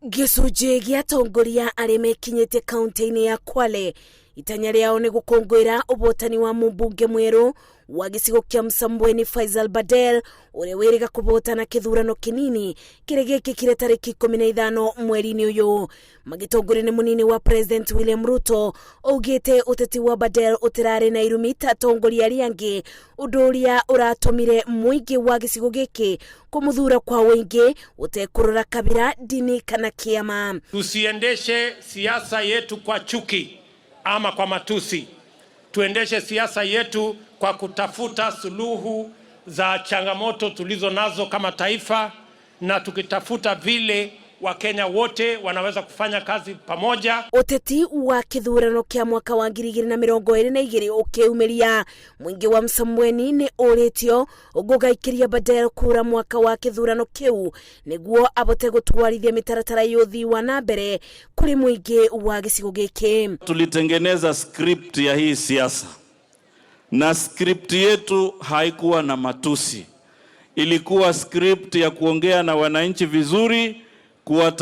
Gĩcunjĩ gĩa atongoria arĩa mekinyĩtie kaunti-inĩ ya Kwale itanya rĩao nĩ gũkũngũĩra ũhotani wa mũmbunge mwerũ wa gĩcigo kĩa Msambweni Faisal Badel ũrĩa wĩrĩga kũhotana kĩthurano kĩnini kĩrĩa gĩkĩkire tarĩki 15 mweri-inĩ ũyũ. Magĩtongorio nĩ mũnini wa President William Ruto, augĩte ũteti wa Badel ũtirarĩ na irumi ta atongoria arĩa angĩ, ũndũ ũrĩa ũratũmire mũingĩ wa gĩcigo gĩkĩ kũmũthura kwa ũingĩ ũtekũrora kabira, dini kana kĩama. Tusiendeshe siasa yetu kwa chuki ama kwa matusi. Tuendeshe siasa yetu kwa kutafuta suluhu za changamoto tulizo nazo kama taifa, na tukitafuta vile Wakenya wote wanaweza kufanya kazi pamoja. Ũteti wa kĩthurano kĩa mwaka wa 2022 ũkĩumĩria, mũingĩ wa Msambweni nĩ ũrĩtio gũgaikĩria Badel kura mwaka wa kĩthurano kĩu nĩguo abote gũtwarithia mĩtaratara ya ũthii wa na mbere kũrĩ mũingĩ wa gĩcigo gĩkĩ. Tulitengeneza script ya hii siasa na script yetu haikuwa na matusi, ilikuwa script ya kuongea na wananchi vizuri,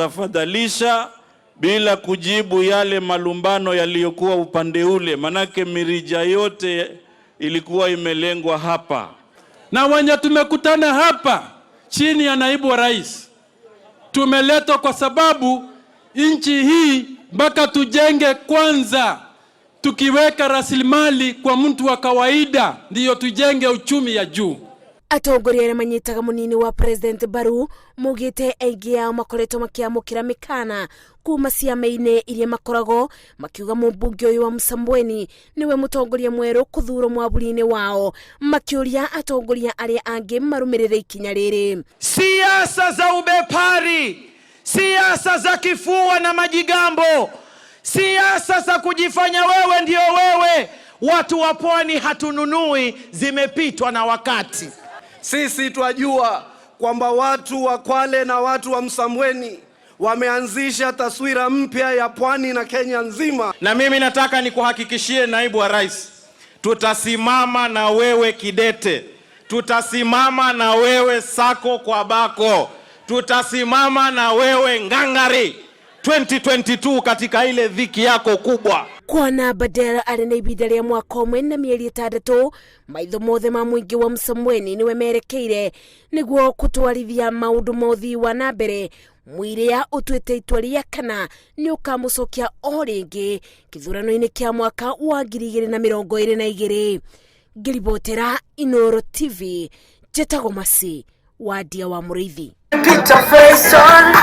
kuwatafadhalisha bila kujibu yale malumbano yaliyokuwa upande ule, manake mirija yote ilikuwa imelengwa hapa. Na wenye tumekutana hapa chini ya naibu wa rais tumeletwa kwa sababu nchi hii mpaka tujenge kwanza, tukiweka rasilimali kwa mtu wa kawaida ndiyo tujenge uchumi ya juu. Atongoria arĩa manyitaga mũnini wa President Baru maugĩte aingĩ ao makoretwo makĩamũkĩra mĩkana kuma ciama-inĩ iria makoragwo makiuga mũmbunge ũyũ wa Msambweni nĩwe mũtongoria mwerũ kũthurwo mwaburi-inĩ wao, makĩũria atongoria arĩa angĩ marũmĩrĩre ikinya rĩrĩ. Siasa za ubepari, siasa za kifua na majigambo, siasa za kujifanya wewe ndio wewe, watu wa pwani hatununui, zimepitwa na wakati. Sisi twajua kwamba watu wa Kwale na watu wa Msambweni wameanzisha taswira mpya ya pwani na Kenya nzima. Na mimi nataka nikuhakikishie naibu wa rais, tutasimama na wewe kidete, tutasimama na wewe sako kwa bako, tutasimama na wewe ngangari 2022 katika ile dhiki yako kubwa. Kuona Badel arĩ na ihinda rĩa mwaka ũmwe na mĩeri 6, maitho mothe ma mũingĩ wa Msambweni nĩwe merekeire nĩguo kũtwarithia maũndũ ma ũthii wa na mbere mũiria ũtuĩte itua rĩa kana nĩ ũkamũcokia o rĩngĩ kĩthurano-inĩ kĩa mwaka wa 2022. Ngĩribotera Inooro TV, njĩtagwo Masi Wadia wa Mũrĩithi. Peter Faison.